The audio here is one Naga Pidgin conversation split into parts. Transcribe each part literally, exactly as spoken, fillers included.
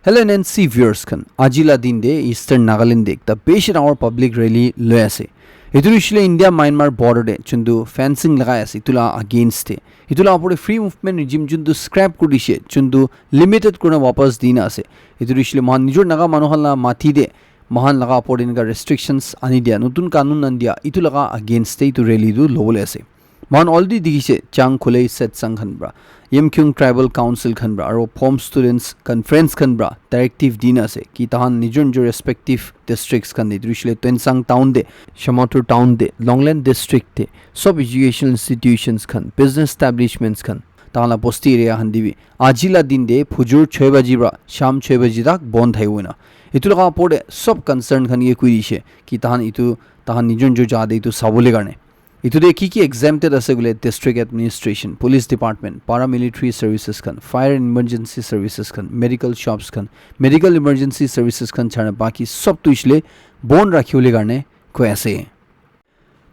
Hello N N C viewers khan, aji la din de Eastern Nagaland de ekta bishi dangor public rally loi ase. Etu hoishe le India Myanmar border de chuntu fencing lagai ase, etu la against de. Etu la opor de free movement regime chuntu scrap kuri dishe, chuntu limited kurina wapas dina ase. Etu hoishe le mohan nijor Naga manu khan la mati de mohan laga opor de enika restrictions ani dia, notun kanun ani dia, etu laga against de etu rally tu lobole ase. Mohan already dikhishe, Chang Khulei Setsang khan pra, Yimkhiung Tribal Council khan pra, aro Phom Students Conference khan pra directive dina ase ki tahan nijor nijor respective districts khan de, etu hoishe le Tuensang town de, Shamator town de, Longlen district de, sob educational institutions khan, business establishments khan, tahan la bosti area khan de bi aji la din de phujur choi baji pra sham choi baji tak bon thai hoina. Etu laga opor de sob concern khan ke koi dishe ki tahan etu, tahan nijor nijor jaga de etu sabole karne. Etu de ki ki exempted ase koile district administration, police department, paramilitary services khan, fire and emergency services khan, medical shops khan, medical emergency services khan chhara baki sob tu hoishe le bon rakhi bole karne koi ase.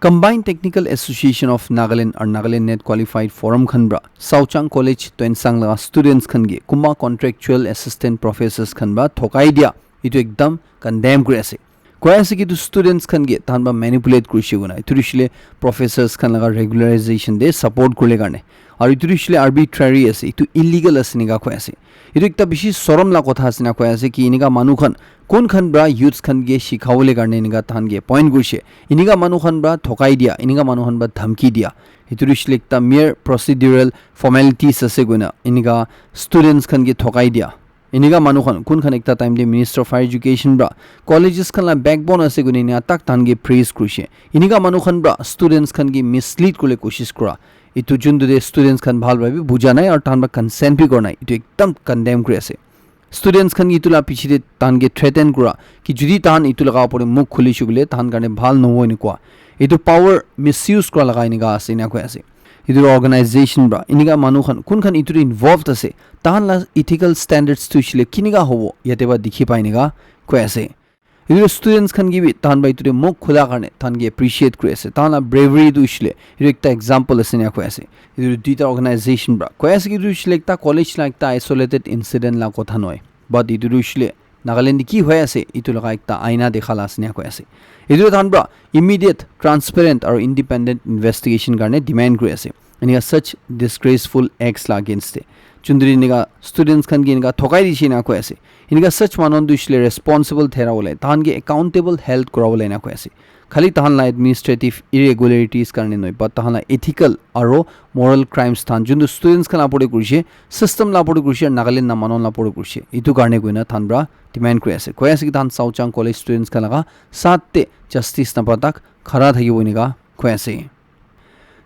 Combined Technical Association of Nagaland or Nagaland Net Qualified Forum khan pra Saochang College Tuensang laga students khan ke kunba contractual assistant professors khan pra thokai dia, etu ekdam condemn kuri ase. Koi ase ki etu students khan ke tahan pra manipulate kurishe koina. Etu hoishe le professors khan laga regularization de support kurle karne. Aru etu hoishe le arbitrary ase, etu illegal ase enika koi ase. Etu ekta bishi sorom la kotha ase na koi ase ki enika manu khan kun khan pra youths khan ke shikhabole karne enika tahan ke appoint kurishe. Enika manu khan pra thokai dia, enika manu khan pra dhamki dia. Etu hoishe le ekta mere procedural formalities ase koina enika students khan ke thokai dia. Enika manu khan, kun khan ekta time de Minister of Higher Education pra colleges khan la backbone ase koina enika tak tahan ke praise kurishe. Enika manu khan pra students khan ke mislead kurle koshish kura, etu chuntu de students khan bhal pra bi buja nai aru tahan pra consent bi kora nai, etu ekdam condemn kuri ase. Students khan etu la piche de tahan ke threaten kura ki jodi tahan etu laga opor de mukh khulishe koile tahan karne bhal nohobo enikwa. Etu power misuse kura laga enika ase ena koi ase. Etu organization pra enika manu khan kun khan etu de involved ase, tahan la ethical standards tu hoishe le kinika hobo yate pra dikhi pai enika koi ase. Etu students khan ke bi tahan pra etu de mukh khula karne tahan ke appreciate kuri ase. Tahan la bravery tu hoishe le etu ekta example ase ena koi ase. Etu duita organization pra koi ase ki etu hoishe le ekta college la ekta isolated incident la kotha nohoi, but etu hoishe le Nagaland de ki hoi ase etu laga ekta aina dekha la ase ena koi ase. Etu tahan pra immediate, transparent aru independent investigation karne demand kuri ase. Enika such disgraceful acts la against de chundri enika students khan ke enika thokai dishe ena koi ase. Enika such manu tu hoishe le responsible thera bole, tahan ke accountable held kura bole ena koi ase. Khali tahan la administrative irregularities karne nohoi, but tahan la ethical aro moral crimes tahan chuntu students khan la opor de kurishe, system la opor de kurishe, Nagaland la manu la opor de kurishe, etu karne koina tahan pra demand kuri ase. Koi ase ki tahan Saochang College students khan laga saath de justice napa tak khara thakibo enika koi ase.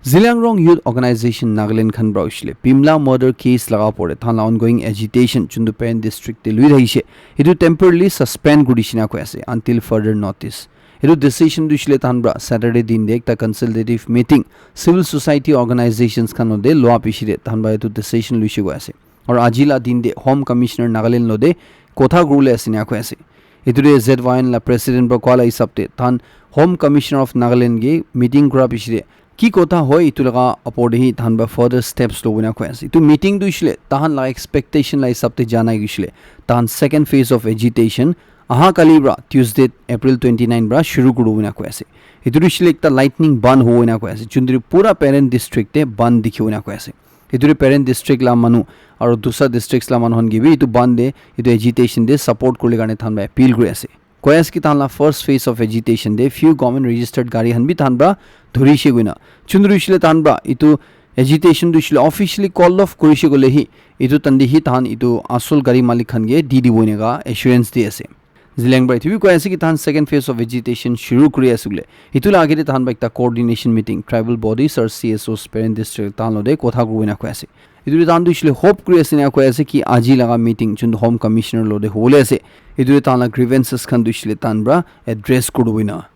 Zeliangrong Youth Organization Nagaland khan pra hoishe le Pimla murder case laga opor de tahan la ongoing agitation chuntu parent district de lui thakishe, etu temporarily suspend kuri dishe ena koi ase until further notice. Etu decision tu hoishe le tahan pra Saturday din de ekta consultative meeting civil society organizations khan lo de lua piche de tahan pra etu decision luishe koi ase. Aru aji la din de Home Commissioner Nagaland lo de kotha kuribole ase ena koi ase. Etu de Z Y N la president pra koa la hisab de tahan Home Commissioner of Nagaland ke meeting kura piche de ki kotha hoi etu laga opor de hi tahan pra further steps lobo ena koi ase. Etu meeting tu hoishe le tahan la expectation la hisab de jana hoishe le tahan second phase of agitation aha kali pra Tuesday April twenty nine pra shuru kuribo ena koi ase. Etu tu hoishe le ekta lightning bandh hobo ena koi ase. Chundri pura parent district de bandh dikhibo ena koi ase. Etu de parent district la manu aru dusra districts la manu khan ke bi etu bandh de, etu agitation de support kuribole karne tahan pra appeal kuri ase. Koi ase ki tahan la first phase of agitation de few government registered gari khan bi tahan pra dhurishe koina. Chundri hoishe le tahan pra etu agitation tu hoishe le officially call off kurishe koile hi etu tande hi tahan etu asol gari malik khan ke di dibo enika assurance di ase. Zeliang pra etu bi koi ase ki tahan second phase of agitation shuru kuri ase koile, etu la age de tahan pra ekta coordination meeting tribal bodies aru C S Os parent district tahan lo de kotha kuribo ena koi ase. Etu de tahan tu hoishe le hope kuri ase ena koi ase ki aji laga meeting chuntu Home Commissioner lo de hobole ase, etu de tahan la grievances khan tu hoishe le tahan pra address kuribo ena.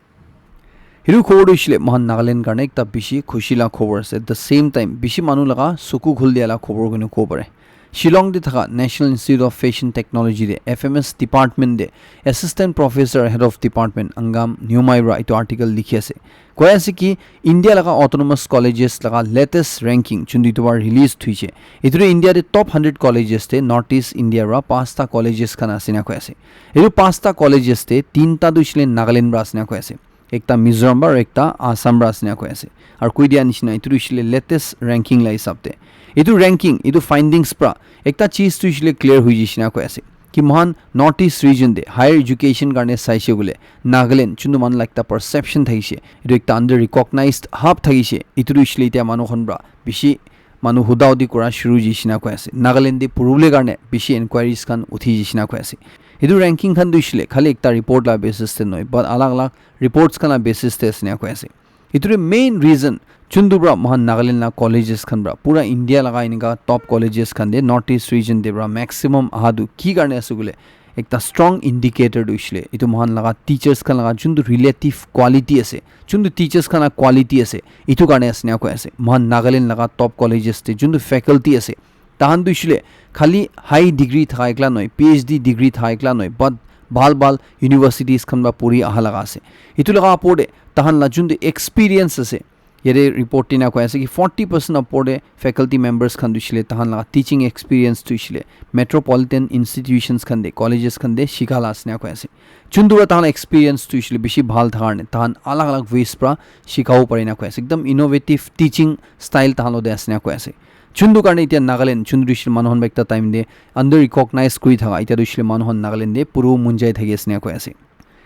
Etu khobor tu hoishe le mohan Nagaland karne ekta bishi khushi la khobor ase. At the same time, bishi manu laga suku khul dia la khobor koina kobo pare. Shillong te thaka National Institute of Fashion Technology te F M S department te assistant professor, head of department Angam Nyumai para etu article likhi ase. Koi ase ki India laga autonomous colleges laga latest ranking chundu itu bar release thuise. Itu India te top hundred colleges te North East India ra pasta colleges khan ase na koi ase. Itu pasta colleges te tinta tu shile Nagaland ra ase na koi ase. Ekta Mizoram ra, ekta Assam ra ase na koi ase. Aru koi dia nishina itu shile latest ranking la hisab te. Itu ranking, itu findings pra ekta cheez tu shile clear hui jishina koi ase. Ki mohan North East region te higher education karne saise bole Nagaland chundu man la ekta perception thaise. Itu ekta under recognized hub thaise. Itu tu shile tia manu khan pra bishi manu huda hudi kura shuru jishina koi ase. Nagaland te purule karne bishi inquiries khan uthi jishina koi ase. Itu ranking khan tu shile khali ekta report la basis te noi, but alag alag reports khan la basis te ase na koi ase. Itu main reason chundu pra mohan Nagaland la colleges khan pra pura India laga enika top colleges khan te North East region te pra maximum aha tu ki karne ase kule ekta strong indicator tu shile itu mohan laga teachers khan laga chundu relative quality ase, chundu teachers khan la quality ase, itu karne ase na koi ase. Mohan Nagaland laga top colleges te chundu faculty ase, tahan tu shile khali high degree thaka ekla noi, P H D degree thaka ekla noi, but bhal bhal universities khan pra puri aha laga ase. Itu laga apor te tahan la chundu experience ase, yate report tina koi ase ki forty percent apor te faculty members khan tu shile tahan laga teaching experience tu shile metropolitan institutions khan te, colleges khan te shika la ase na koi ase. Chundu pra tahan experience tu shile bishi bhal thakar ne tahan alag alag ways pra shikabo pari na koi ase. Ekdam innovative teaching style tahan lo de ase na koi ase. Chundu karne itia Nagaland, chundu shile manu khan ekta time te under recognize kuri thaka, itia tu shile manu khan Nagaland te puru munjai thaki ase na koi ase.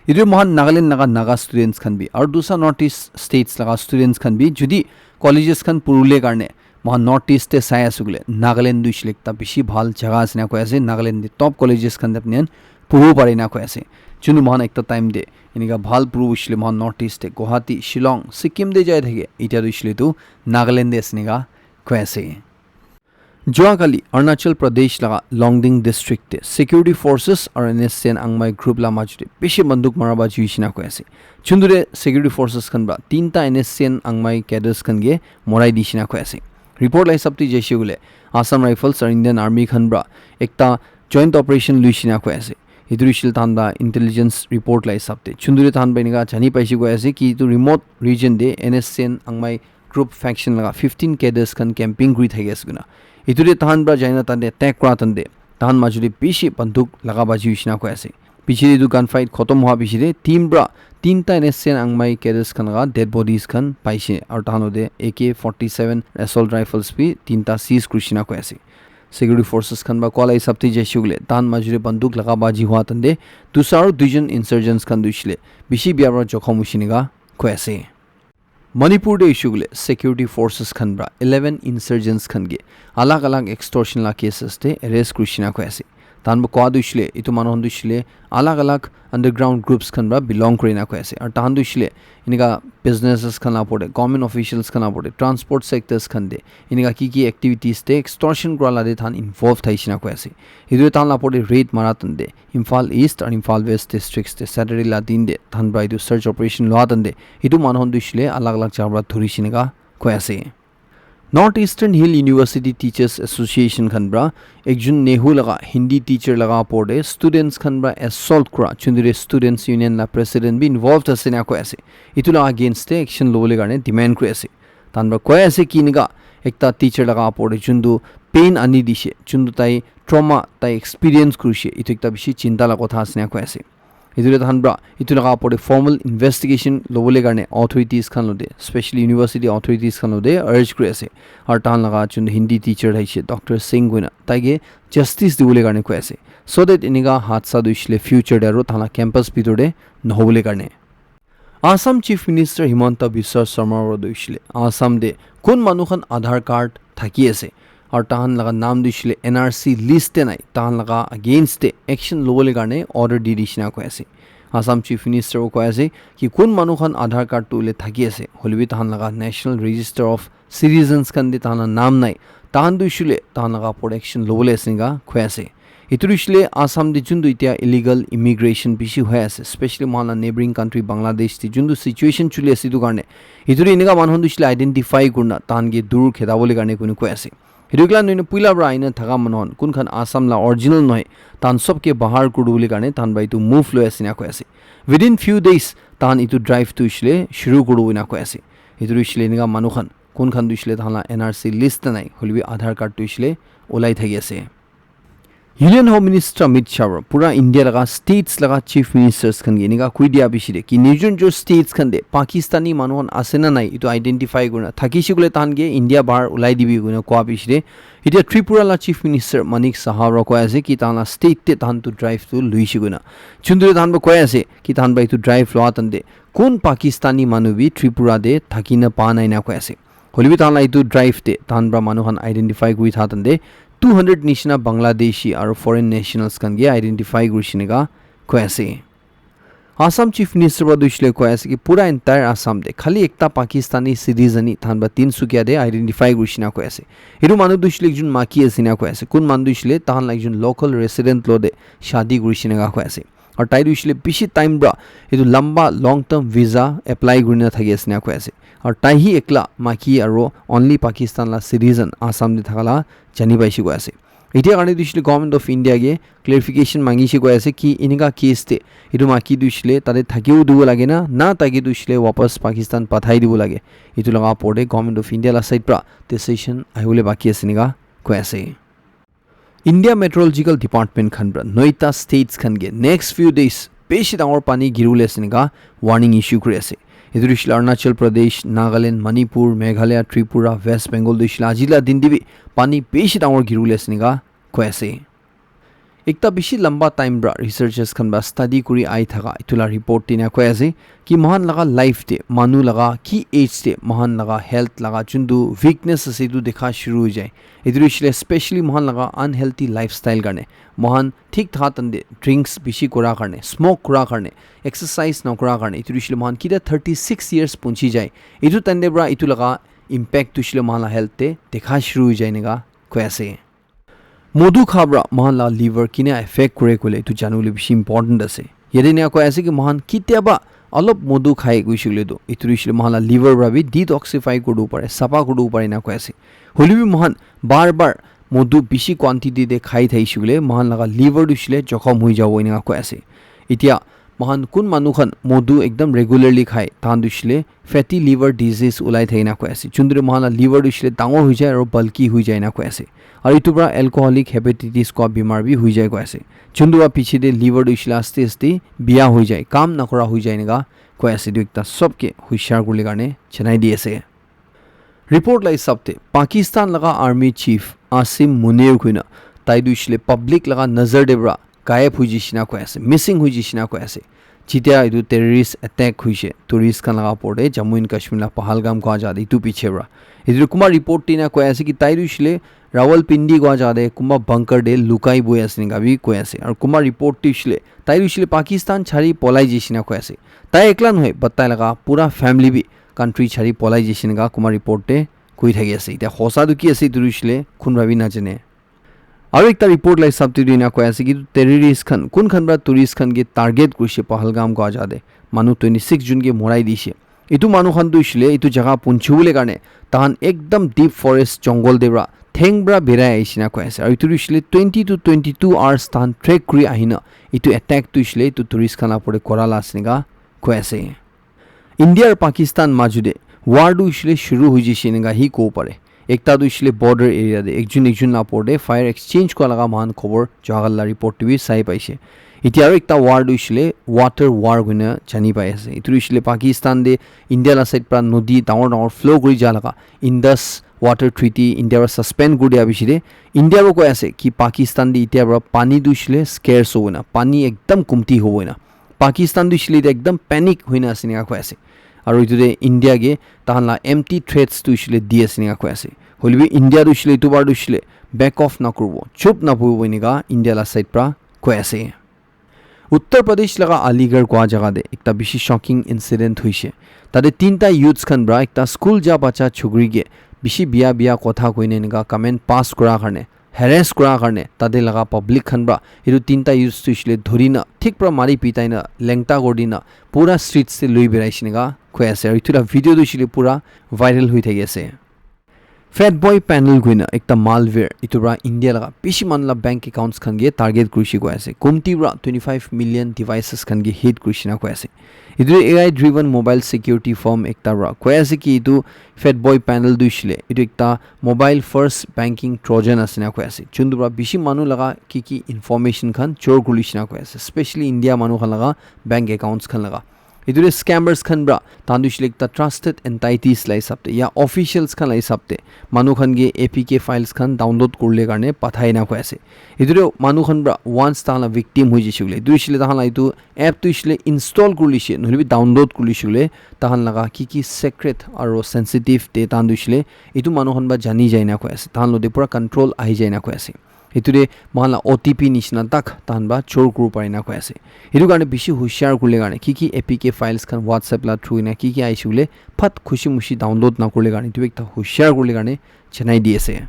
Itu mohan Nagaland laga Naga students khan bi aru dusa North East states laga students khan bi judi colleges khan purule karne mohan North East te sai ase kule Nagaland tu shile ekta bishi bhal jaga ase na koi ase. Nagaland te top colleges khan te apni khan puru pare na koi ase. Chundu mohan ekta time te enika bhal puru shile mohan North East te Guwahati, Shillong, Sikkim te jai thake, itia tu shile tu Nagaland te ase enika koi ase. Jua kali Arunachal Pradesh laga Longding district te security forces aru N S C N Angmai group la maju te bishi banduk mara baji hoishina koi ase. Chundu te security forces khan pra tinta N S C N Angmai cadres khan ke morai dishina koi ase. Report la hisab te jaise kule Assam Rifles aru Indian Army khan pra ekta joint operation luishina koi ase. Itu rishil tahan la intelligence report la hisab te chundu te tahan pra enika jani paise koi ase ki itu remote region te N S C N Angmai group faction laga fifteen cadres khan camping kuri thaki ase koina. Itu te tahan pra jaina tante attack kura tante tahan maju te bishi banduk laga baji hoishina koi ase. Piche te etu gunfight khotom hoa piche te team pra tinta N S C N Angmai cadres khan laga dead bodies khan paise aru tahan lote A K forty-seven assault rifles bi tinta seize kurishina koi ase. Security forces khan pra koa la hisab te jaise koile tahan maju te banduk laga baji hoa tante dusa aru duijon insurgents khan tu hoishile bishi bia pra jokhom hoishina koi ase. Manipur te issue kule security forces khan pra eleven insurgents khan ke alag alag extortion la cases te arrest kurishina koi ase. Tahan pra koa tu hoishile etu manu khan tu hoishile alag alag underground groups khan pra belong kurina koi ase. Aru tahan tu hoishile enika businesses khan la opor te, government officials khan la opor te, transport sectors khan te enika ki ki activities te extortion kura la te tahan involve thaishina koi ase. Etu tahan la opor te raid mara tante Imphal East aru Imphal West districts te Saturday la din te tahan pra etu search operation lua tante etu manu khan tu hoishile alag alag jaga pra dhuri shina koi ase. North Eastern Hill University Teachers Association khan pra ekjon Nehu laga Hindi teacher laga opor te students khan pra assault kura chundure students union la president bi involved ase na koi ase. Etu la against te action lobole karne demand kuri ase. Tahan pra koi ase ki enika ekta teacher laga opor te chundu pain ani dishe, chundu tai trauma tai experience kurishe, etu ekta bishi chinta la kotha ase na koi ase. Etu te tahan pra etu laga opor te formal investigation lobole karne authorities khan lote, specially university authorities khan lote urge kuri ase. Aru tahan laga chundu Hindi teacher thaishe Doctor Singh koina tai ke justice dibole karne koi ase, so that enika hadsa tu hoishile future te aru tahan la campus bitor te nohobole karne. Assam Chief Minister Himanta Biswa Sarma para tu hoishile Assam te kun manu khan Aadhaar card thaki ase aru tahan laga naam tu hoishile N R C list te nai, tahan laga against te action lobole karne order di dishina koi ase. Assam Chief Minister o koi ase ki kun manu khan Aadhaar card tu hoile thaki ase, hoile bi tahan laga National Register of Citizens khan te tahan la naam nai, tahan tu hoishile tahan laga protection lobole ase enika koi ase. Etu tu hoishile Assam te juntu etia illegal immigration bishi hoi ase, specially moikhan la neighboring country Bangladesh te juntu situation chuli ase etu karne. Etu tu enika manu khan tu hoishile identify kurina tahan ke dur kheda bole karne koi ase. Hitu kila noina puila pra aina thaka manu khan kun khan Assam la original nohoi, tahan sob ke bahar kuru bole karne tahan pra itu move loi ase na koi ase. Within few days tahan itu drive tu ishile shuru kuru na koi ase. Itu ishile enika manu khan kun khan tu ishile tahan la N R C list na nai, hoilebi Aadhaar card tu ishile ulai thaki ase. Union Home Minister Amit Shah pra pura India laga states laga chief ministers khan ke enika koi dia bishi de ki nijor nijor states khan de Pakistani manu khan ase na nai itu identify kurina thakishe koile tahan ke India bahar ulai dibi kurina koa bishi de. Itya Tripura la chief minister Manik Saha pra koi ase ki tahan la state te tahan tu drive tu luishe kurina. Chunduri tahan pra koi ase ki tahan pra itu drive loa tande kun Pakistani manu bi Tripura de thaki na pa nai na koi ase. Hoilebi tahan la itu drive te tahan pra manu khan identify kuri tha tande two hundred nishina Bangladeshi aro foreign nationals khan ke identify kuri shina ka koi ase. Assam chief minister pra duishile koi ase ki pura entire Assam te khali ekta Pakistani citizen hi tahan pra Tinsukia de identify kuri shina koi ase. Itu manu duishile ekjun maki ase na koi ase. Kun manu duishile tahan la ekjun local resident lo de shadi kuri shina ka koi ase. Aru tai tu hoishe le bishi time pra etu lamba long term visa apply kurina thaki ase na koi ase. Aru tai hi ekla maki aru only Pakistan la citizen Assam te thaka la jani paishe koi ase. Etia karne tu hoishe le Government of India ke clarification mangishe koi ase ki enika case te etu maki tu hoishe le tate thakibo dibo lage na, na tai ke tu hoishe le wapas Pakistan pathai dibo lage. Etu laga opor te Government of India la side pra decision ahibole baki ase enika koi ase. India Meteorological Department khan pra noita states khan ke next few days bishi dangor pani giribole ase enika warning issue kuri ase. Etu tu hoishe le Arunachal Pradesh, Nagaland, Manipur, Meghalaya, Tripura, West Bengal tu hoishe le aji la din te bi pani bishi dangor giribole ase enika koi ase. Ekta bishi lamba time pra researchers khan pra study kuri ai thaka etu la report te enika koi ase ki moikhan laga life te manu laga ki age te moikhan laga health laga juntu weakness ase etu dikha shuru hoi jai. Etu tu hoishe le specially moikhan laga unhealthy lifestyle karne, moikhan thik tha tande drinks bishi kura karne, smoke kura karne, exercise nakura karne, etu tu hoishe le moikhan kita thirty six years punchi jai. Etu tande pra etu laga impact tu hoishe le moikhan la health te dikha shuru hoi jai enika koi ase. Modu kha pra moikhan la liver kina affect kure koile etu janibole bishi important ase. Yate enika koi ase ki moikhan ketiaba olop modu khai goishe koile tu etu tu hoishe le moikhan la liver pra bi detoxify kuri dibo pare, sapha kuri dibo pare enika koi ase. Hoilebi moikhan bar bar modu bishi quantity te khai thaishe koile moikhan laga liver tu hoishe le jokhom hoi jabo enika koi ase. Etia moikhan kun manu khan modu ekdam regularly khai, tahan tu hoishe le fatty liver disease ulai thaki enika koi ase. Juntu tu moikhan la liver tu hoishe le dangor hoi jai aru bulky hoi jai enika koi ase. Aru etu pra alcoholic hepatitis koi bimar bi hoi jai koi ase. Juntu pra piche te liver tu hoishe le aste aste biya hoi jai, kam nakura hoi jai enika koi ase. Etu ekta sob ke hushar kuribole karne janai di ase. Report la hisab te Pakistan laga army chief Asim Munir koina tai tu hoishe le public laga nazar te pra gayab hoi jai shina koi ase, missing hoi jai shina koi ase. Jetia etu terrorist attack hoishe tourist khan laga opor te Jammu and Kashmir la Pahalgam koi jaga te etu piche pra. Etu kunba report te enika koi ase ki tai tu hoishe le Rawalpindi koi jaga te kunba bunker te lukai boi ase enika bi koi ase. Aru kunba report te hoishe le tai tu hoishe le Pakistan chari polai jai shina koi ase. Tai ekla nohoi, but tai laga pura family bi country chari polai jai shina kunba report te koi thaki ase. Etia hosa tu ki ase etu tu hoishe le kun pra bi najane. Aru ekta report la hisab te tu enika koi ase ki terrorist khan kun khan pra tourist khan ke target kurishe Pahalgam koi jaga te manu twenty six jun ke morai dishe. Etu manu khan tu hoishe le etu jaga punchibole karne tahan ekdam deep forest jungle te pra theng pra berai ahishe enika koi ase. Aru etu tu hoishe le twenty to twenty two hours tahan trek kuri ahina etu attack tu hoishe le etu tourist khan la opor te kora la ase enika koi ase. India aru Pakistan maju te war tu hoishe le shuru hoi jaise enika hi kobo pare. Ekta tu hoishe le border area te ekjun ekjun la opor te fire exchange kura laga moikhan khobor Jawahar la report te bi sai paise. Etia aru ekta war tu hoishe le water war koina jani pai ase. Etu tu hoishe le Pakistan te India la side pra nodi dangor dangor flow kuri ja laga Indus Water Treaty India pra suspend kuri dia piche te India pra koi ase ki Pakistan te etia pra pani tu hoishe le scarce hobo na, pani ekdam kumti hobo na. Pakistan tu hoishe le etia ekdam panic hoina ase enika koi ase. Aru etu te India ke tahan la empty threats tu hoishe le di ase enika koi ase. Hoilebi India tu hoishe le etu bar tu hoishe le back off nakuribo, chup napuibo enika India la side pra koi ase. Uttar Pradesh laga Aligarh koi jaga te ekta bishi shocking incident hoishe. Tate tinta youths khan pra ekta school ja bacha chokri ke bishi biya biya kotha koina enika comment pass kura karne harass kura karne tate laga public khan pra etu tinta youths tu hoishe le dhuri na thik pra mari pitai na lengta kuri di na pura streets te lui berai she enika koi ase. Aru etu la video tu hoishe le pura viral hoi thaki ase. Fatboy Panel koina ekta malware, etu para India laga bishi manu la bank accounts khan ke target kurishe koi ase. Kumti para twenty five million devices khan ke hit kurishe na koi ase. Etu A I driven mobile security firm ekta para koi ase ki etu Fatboy Panel tu hoishe le, etu ekta mobile first banking Trojan ase na koi ase. Juntu para bishi manu laga ki ki information khan chor kurishe na koi ase. Especially India manu khan laga bank accounts khan laga. Etu te scammers khan para tahan tu hoishe le ekta trusted entities la hisab te ya officials khan la hisab te manu khan ke A P K files khan download kurle karne pathai na koi ase. Etu te manu khan para once tahan la victim hoi jaishe koile, etu hoishe le tahan la etu app tu hoishe le install kurlishe, nohole bi download kurlishe koile, tahan laga ki ki secret aro sensitive te tahan tu hoishe le etu manu khan para jani jai na koi ase. Tahan lo te pura control ahi jai na koi ase. Etu te moikhan la O T P nishina tak tahan para chor kuribo pare na koi ase. Etu karne bishi hushiar kurle karne ki ki A P K files khan WhatsApp la through na ki ki ahishe koile phat khushi mushi download na kurle karne etu ekta hushiar kurle karne janai di ase.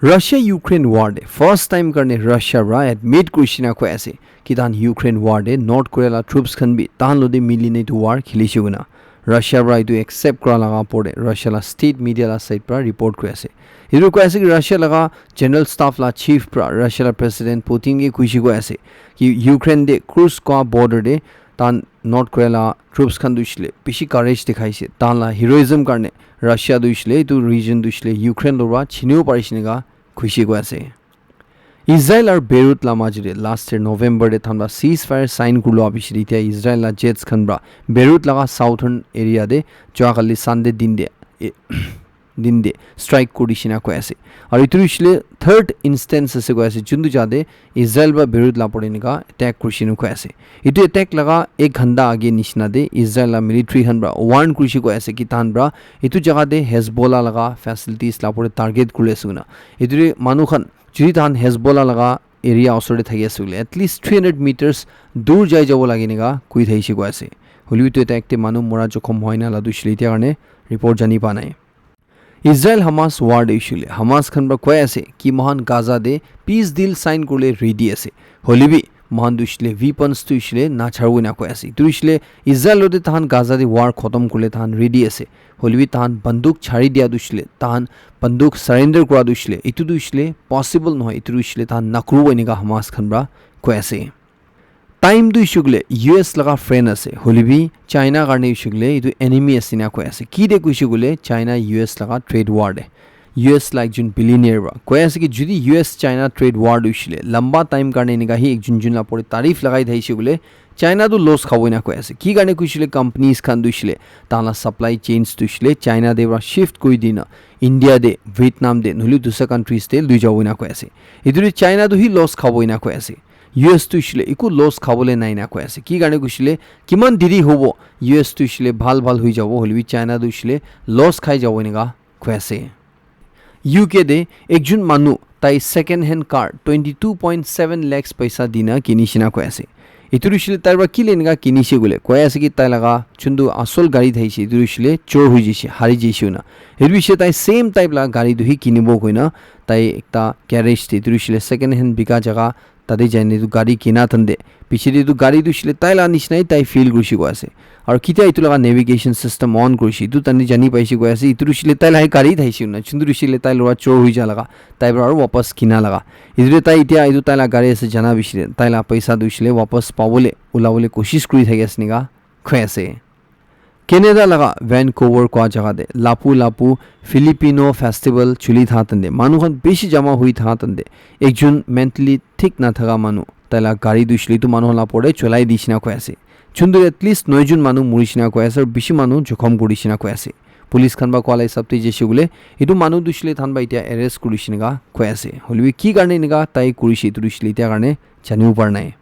Russia Ukraine war te first time karne Russia para admit kurishe na koi ase ki tahan Ukraine war te North Korea la troops khan bi tahan lo te mili ne etu war khilishe koina. Russia para etu accept kura laga opor te Russia la state media la side para report kuri ase. Etu koi ase ki Russia laga general staff la chief para Russia la president Putin ke kuishe koi ase ki Ukraine te Kursk border te tahan North Korea la troops khan tu hoishe le bishi courage dikhaishe. Tahan la heroism karne Russia tu hoishe le etu region tu hoishe le Ukraine lo para chinibo parishe neka kuishe koi ase. Israel aru Beirut la maji te last year November te tahan para ceasefire sign kurlo abishi te etia Israel la jets khan para Beirut laga southern area te jua kali Sunday din te, e, din te strike kuri dishina koi ase. Aru etu hoishe le third instance ase koi ase, juntu jate Israel para Beirut la opor te enika attack kurishe na koi ase. Etu attack laga ek ghanta age nishina te Israel la military khan para warn kurishe koi ase ki tahan para etu jaga te Hezbollah laga facilities la opor te target kuri ase koina. Etu te manu khan jodi tahan Hezbollah laga area osor te thaki ase koile at least three hundred meters dur jai jabo lage enika koi thakishe koi ase. Hoilebi etu attack te manu mora jokhom hoi na la tu hoishe le etia karne report jani pa nai. Israel Hamas war te hoishe le Hamas khan para koi ase ki moikhan Gaza te peace deal sign kurle ready ase. Hoilebi moikhan tu hoishe le weapons tu hoishe le nacharibo ena koi ase. Etu hoishe le Israel logote tahan Gaza te war khotom kurle tahan ready ase. Hoilebi tahan banduk chari dia tu hoishe le, tahan banduk surrender kura tu hoishe le, etu tu hoishe le possible nohoi, etu tu hoishe le tahan nakuribo enika Hamas khan para koi ase. Time tu hoishe koile U S laga friend ase, hoilebi China karne hoishe koile etu enemy ase ena koi ase. Ki te koishe koile China U S laga trade war te. U S la ekjon billionaire para koi ase ki jodi U S China trade war tu hoishe le lamba time karne enika hi ekjon jun la opor te tariff lagai thaishe koile China tu loss khabo ena koi ase. Ki karne koishe koile companies khan tu hoishe le tahan la supply chains tu hoishe le China te para shift kuri dina India te, Vietnam te, nohole dusra countries te lui jabo ena koi ase. Etu te China tu hi loss khabo ena koi ase. U S tu hoishe le eku loss khabole nai na koi ase. Ki karne koishe le kiman deri hobo, U S tu hoishe le bhal bhal hoi jabo, hoilebi China tu hoishe le loss khai jabo enika koi ase. U K te ekjon manu tai second hand car twenty two point seven lakhs paisa dina kinishe na koi ase. Etu tu hoishe le tai para kile enika kinishe koile koi ase ki tai laga juntu asol gari thaishe etu tu hoishe le chor hoi jaishe, hari jaishe koina. Etu hoishe tai same type laga gari tu hi kinibo koina tai ekta garage te etu tu hoishe le second hand bika jaga tate jaine etu gari kina thande piche te etu gari tu hoishe le tai la nishina hi tai feel kurishe koi ase. Aru kitia etu laga navigation system on kurishe etu tani jani paishe koi ase etu tu hoishe le tai la hi gari thaishe koina juntu tu hoishe le tai lora chor hoi ja laga tai para aru wapas kina laga. Etu te tai etia etu tai la gari ase jana bishi te tai la paisa tu hoishe le wapas pabole ulabole koshish kuri thaki ase enika koi ase. Canada laga Vancouver kua jaga te Lapu Lapu Filipino festival chuli tha tande manu khan bishi jama hui tha tande ekjon mentally thik na thaka manu tai la gari tu hoishe le etu manu khan la opor te cholai dishina koi ase. Juntu at least noi jon manu murishina koi ase aru bishi manu jokhom kurishina koi ase. Police khan para koa la hisab te jaishe koile etu manu tu hoishe le tahan para etia arrest kurishe enika koi ase. Hoilebi ki karne enika tai kurishe etu tu hoishe le etia karne janibo para nai.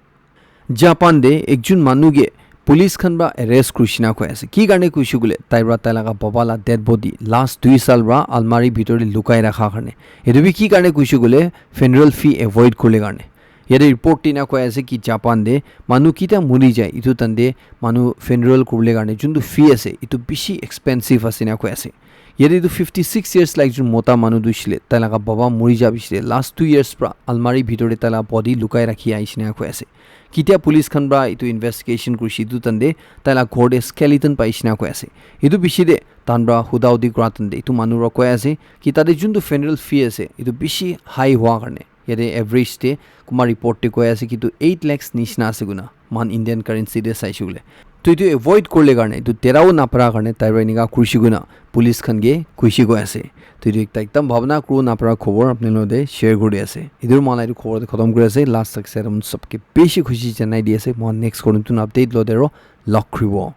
Japan te ekjon manu ke police khan para arrest kurishe na koi ase. Ki karne koishe koile tai para tai laga baba la dead body last dui saal para almari bhitor te lukai rakha karne. Etu bi ki karne koishe koile funeral fee avoid kurle karne. Yate report te ena koi ase ki Japan te manu kitia muri jai etu tande manu funeral kurle karne juntu fee ase etu bishi expensive ase ena koi ase. Yate etu fifty six years la ekjon mota manu tu hoishe le, tai laga baba mori ja bishi le last two years pra almari bhitor te tai laga body lukai rakhi ahishina koi ase. Ketia police khan pra etu investigation kurishe etu time te tai laga ghor te skeleton paishina koi ase. Etu bishi te tahan pra huda hudi kura time te etu manu pra koi ase ki tate juntu funeral fee ase etu bishi high hua karne yate average te kunba report te koi ase ki etu eight lakhs nishina ase koina moikhan Indian currency te saishe koile. To etu avoid kurile karne etu derabo napara karne tai pra enika kurishe koina police khan ke kuishe koi ase. To etu ekta ekdam bhabna kuribo napara khobor apni logote share kuri ase. Etu moikhan la etu khobor te khatam kuri ase. Last tak sai sabke bishi khushi janai di ase. Moikhan next korom tun update logote aro log kuribo.